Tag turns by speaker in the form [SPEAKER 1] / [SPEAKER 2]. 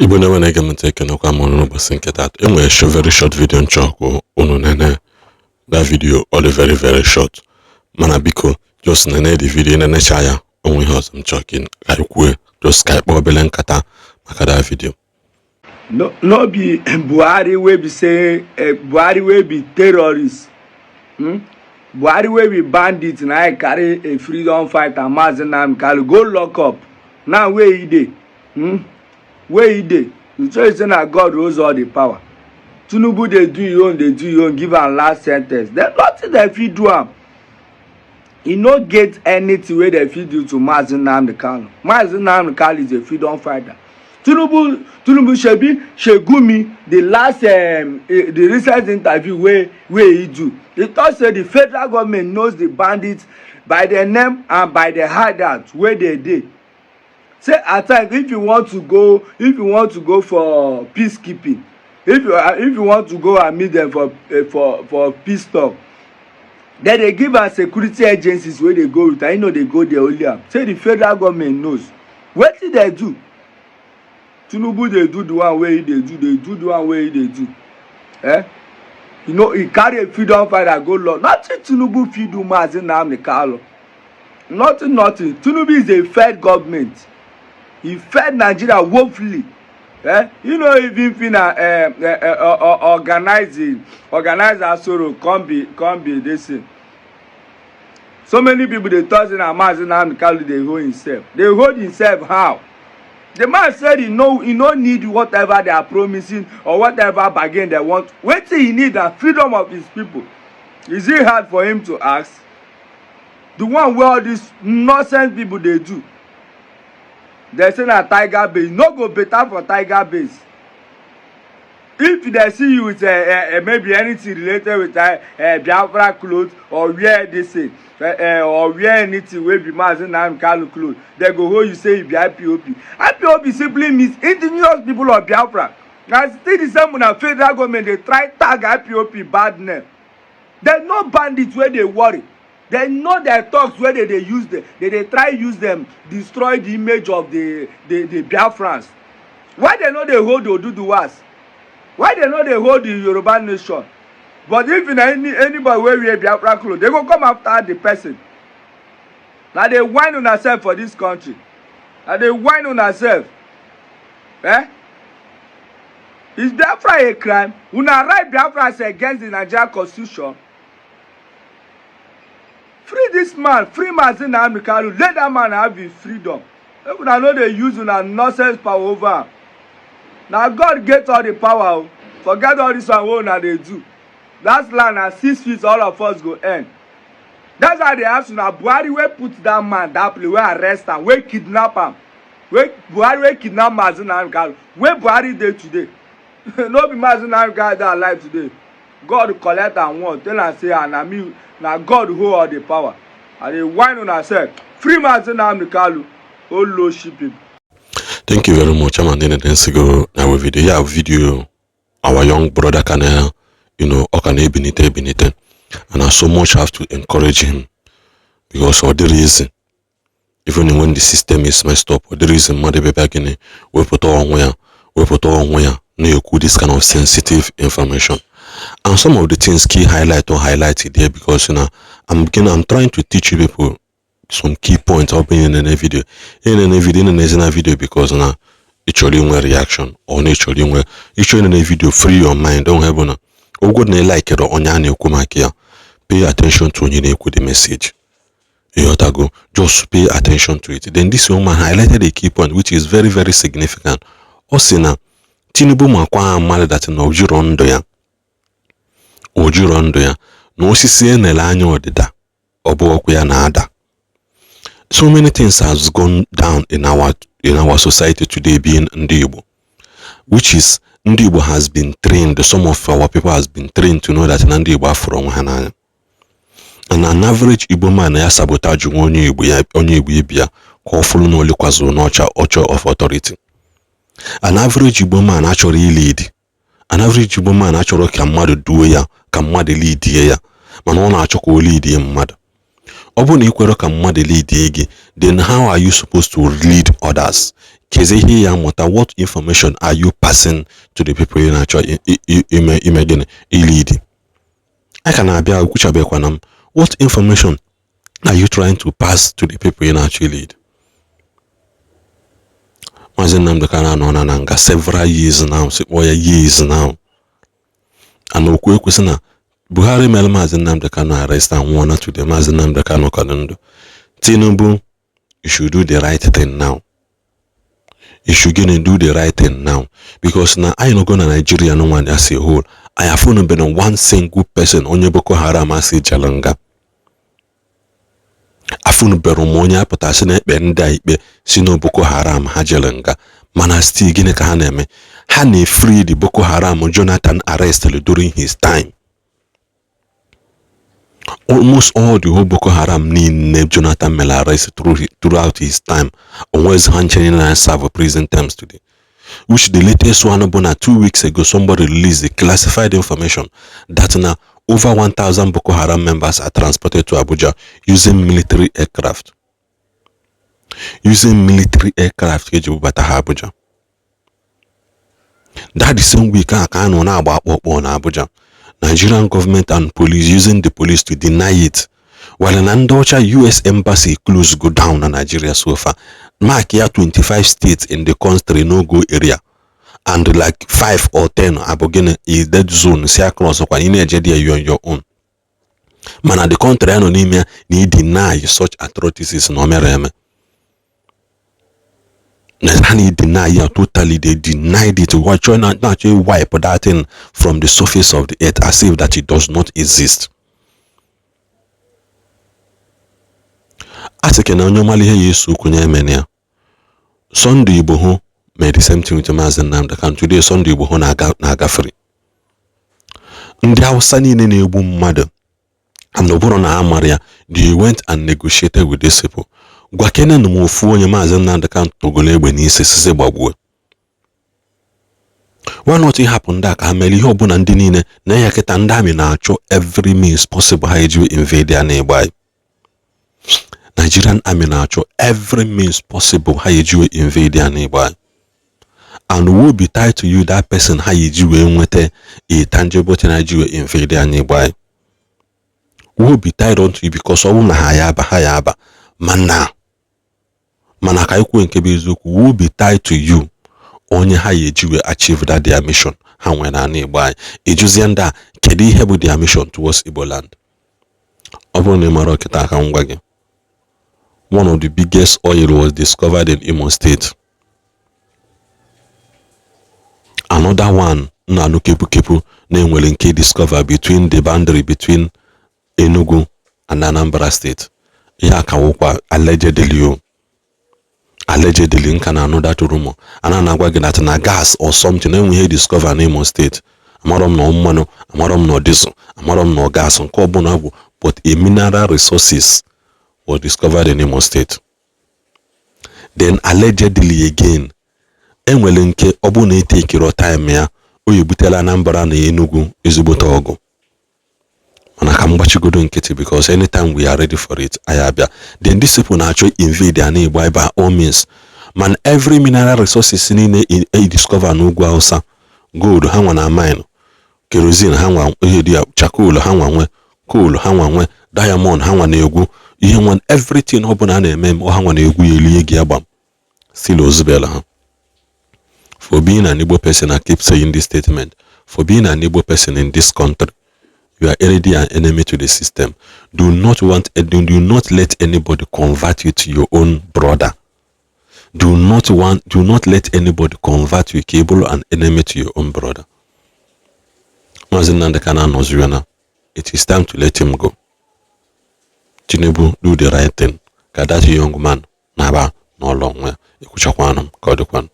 [SPEAKER 1] Igbo na-enwe na-ege m ntị, ekenekwa m unu n'ụbọchị nke taata. E nwere very short video nchọkụ unu nene. That video ọ dị very very short, mana biko just nene the video. Nenecha ya, onwe ihe ọzọ m chọrọ ka anyị kwue, just ka anyị kpọọ obele nkata maka that video.
[SPEAKER 2] No, no be Buhari wey be say Buhari wey be terrorist, Buhari wey be bandit na him carry a freedom fighter, Mazi Nnamdi Kanu, go lock up. Now where he dey, Where he dey? You sure say na God holds all the power? Tinubu dey do him own, dey do him own, give am last sentence. Dem nothing dem fit do am. E no get anything wey dem fit do to Mazi Nnamdi Kanu. Mazi Nnamdi Kanu is a freedom fighter. Tinubu, shebi Shegumi, the last the recent interview wey he do, he talk say the federal government knows the bandits by their name and by the hideout wey dey dey. Say at times, if you want to go for peacekeeping, if you want to go and meet them for peace talk, dem dey give am security agencies wey dey go with am. E no dey go there only am. Say the federal government knows wetin dem do. Tinubu dey do the one wey he dey do, dey do the one wey he dey do. Eh, you know, he carry a freedom fighter go law. Nothing Tinubu fit do Mazi Nnamdi Kanu. Nothing, nothing. Tinubu is a failed government. He failed Nigeria woefully. Eh, you no even fit na organize Asoro come be this thing. So many people dey talk say na Mazi Nnamdi Kanu dey hold himself. Dey hold himself how? The man said he no need whatever they are promising or whatever bargain they want. Wetin he need na freedom of his people. Is it hard for him to ask? The one wey all these nonsense people dey do, dem say na tiger base. No go better for tiger base if dem see you with maybe anything related with Biafra cloth or wear this thing or wear anything wey be Mazi Nnamdi Kanu cloth, dem go hold you, say you be IPOB. IPOB simply means Indigenous People of Biafra. Na still the same una federal government dey try tag IPOB bad name. Dem no bandits wey dey worry. Dem know their talks wey dey dey use dem dey dey try use dem destroy the image of the Biafrans. Why dem no dey hold the Oduduwas? Why dem no dey hold the Yoruba nation? But if na anybody wey wear Biafra cloth, they go come after the person. Na dey whine una sef for dis country. Na dey whine una sef. Eh, is Biafra a crime? Una write Biafra as against the Nigerian constitution. Free this man. Free Mazi Nnamdi Kanu. Let that man have his freedom. Make una no dey use una nonsense power over am. Na God get all the power o. Forget all this one wey una dey do. That land na 6 feet all of us go end. That's why I dey ask una, Buhari wey put that man that place, wey arrest am, wey kidnap am, wey Buhari wey kidnap Mazi Nnamdi Kanu, wey Buhari dey today? No be Mazi Nnamdi Kanu dey alive today? God collect am one, tell am say, ah, na me, na God hold all the power. I dey whine una sef. Free Mazi Nnamdi Kanu. Oloshi people.
[SPEAKER 1] Thank you very much. Ama ndị na-esigo na our video ya, video our young brother ka na ọ ka na-ebinite ebinite, and I so much have to encourage him because ọ dịrị easy. Even when the system is messed up, ọ dịrị easy mmadụ ebe gịnị wepụta onwe ya na-ekwu this kind of sensitive information and some of the things key highlight or highlight there, because I'm trying to teach you people some key points. Ọ bụ ihe na video, ihe na video, na na video, because na ị chọrọ inwe reaction or na ị chọrọ inwe, ịchọrọ ịnene video, free your mind. Onwe bụ na ogwo na ịlikere onye a na-ekwu maka ya, pay attention to onye na-ekwu the message. Ịghọtago? Just pay attention to it. Then this woman highlighted a key point which is very very significant. Ọ sị na Tinubu makwa mmadụ that na ojiro ndụ ya, ojiro ndụ ya na osisi enele anya ọdịda, ọ bụ ọkụ ya na-ada. So many things has gone down in our society today, being ndị Igbo, which is ndị Igbo has been trained, some of our people has been trained to know that na ndị Igbo afụrụ onwe ha n'anya, and an average Igbo man ya sabotage nwa onye Igbo ya, onye Igbo ibi ya, ka ọ fụrụ na olekwazụrụ n'ọcha ọchọ of authority. An average Igbo man achọrọ ilead. An average Igbo man achọrọ ka mmadụ duo ya, ka mmadụ leadie ya, mana ọ na-achọ ka o leadie mmadụ. Ọ bụrụ na ị kwere ka mmadụ lead gị, then how are you supposed to lead others? Kezi ihe ya amụta? What information are you passing to the people ị na-achọ ime gịnị, ilead? A ka na-abịa ekwuchabekwana m. What information are you trying to pass to the people ị na-achọ lead? Maazị Nnamdi Kanu anọ na nga several years now, si kpọọ ya years now, and okwu ekwesị na Buhari mere Maazị Nnamdi Kanu arrest anwụọna. Today Maazị Nnamdi Kanu ka dị ndụ. Tinubu, you should do the right thing now. You should gịnị? Do the right thing now, because na anyị nọgo na Nigeria no one as a whole, anyị afụnụbeghị one single person onye Boko Haram asị jere nga. Afụnụbere m onye apụta sị na ekpe ndị a ikpe si na Boko Haram ha jere nga. Mana still, gịnị ka ha na-eme? Ha na-efree the Boko Haram Jonathan arrested during his time. Almost all the whole Boko Haram niile Jonathan mere arrest throughout his time, onwezi ha nche na serve prison terms today, which the latest one bụ na 2 weeks ago somebody released the classified information that na over 1000 Boko Haram members are transported to Abuja using military aircraft, using military aircraft ka eji bubata ha Abuja. That the same week a ka a nọ na-agba akpọkpọ na Abuja, Nigerian government and police using the police to deny it, while na ndị ọcha US embassy close go down na Nigeria. So far, mark ya, 25 states in the country no go area, and like 5 or 10 abụ gịnị, a dead zone. Si across kwa ị na-eje there, you on your own. Mana the country a nọ n'ime ya na i deny such atrocities na o mere eme, na ha na deny ya totally. They denied it, chọọ na-achọ wipe that thing from the surface of the earth as if that it does not exist. A sị na onye ọmala ihe ya eso okwu ya emene ya. Sunday Igboho mere the same thing with Maazị Nnamdi Kanu. Today Sunday Igboho na-agafere ndị Hausa niile na-egbu mmadụ, and ọ bụrụ na ha mara ya, they went and negotiated with these people. Gwa kenen m ofu onye Maazị Nnamdi Kanu tụgoro egbe n'isi sisi gbagbuo. Why not ịhapụ ndị a ka ha mere ihe ọbụla? Ndị niile na ya kịta, ndị amị na-achọ every means possible ha eji invade ya na-egbe anyị. Nigerian army na-achọ every means possible ha eji invade ya na-egbe anyị, and will be tied to you, that person ha eji wee nweta a tangible thing ha ji wee invade ya na-egbe anyị, will be tied onto you, because ọ bụrụ na ha ya aba, ha ya aba. Mana ka anyị kwuo nke bụ eziokwu, will be tied to you, onye ha ya eji wee achieve that their mission ha nwere n'ala Igbo anyị. Ejuzie ndị a, kedu ihe bụ their mission towards Igbo land? Ọ bụrụ na ị mara ọkịta aka ngwa gị, one of the biggest oil was discovered in Imo State. Another one na-anụ kepu kepu na-enwere nke discover between the boundary between Enugu and Anambra State. Ihe akawụkwa allegedly o, allegedly, nka na anụ that rumor a na-agwa gị that na gas or something enwe ihe discover n'Imo State. Amarọ m na mmanụ, amarọ m na diesel, amarọ m na gas, nke ọbụla bụ, but a mineral resources was discovered in Imo State. Then allegedly again, enwere nke ọ bụrụ na etekiro time ya, o ebutela Anambra na Enugu ezigbote ọgụ. Mana ka m gbachigodo nkịtị, because anytime we are ready for it, anyị abịa. Then these people na-achọ invade ana Igbo by all means. Man, every mineral resources niile e discover n'ugwu Hausa, gold ha nwa na mine, kerosene ha nwa, ihe dị ya, charcoal ha nwa nwe, coal ha nwa nwe, diamond ha nwa na-egwu ihe nwa, everything ọ bụla a na-eme ha nwa na-egwu ya, elie gị agba still ozubela ha. For being an Igbo person, I keep saying this statement, for being an Igbo person in this country, you are already an enemy to the system. Do not let anybody convert you to your own brother. Do not let anybody convert you ka ị bụrụ an enemy to your own brother. Maazị Nnamdi Kanu anọziri na it is time to let him go. Tinubu, do the right thing ka that young man na-aba n'ụlọ onwe ya. Ekwuchakwanụ m ka ọ dịkwanụ.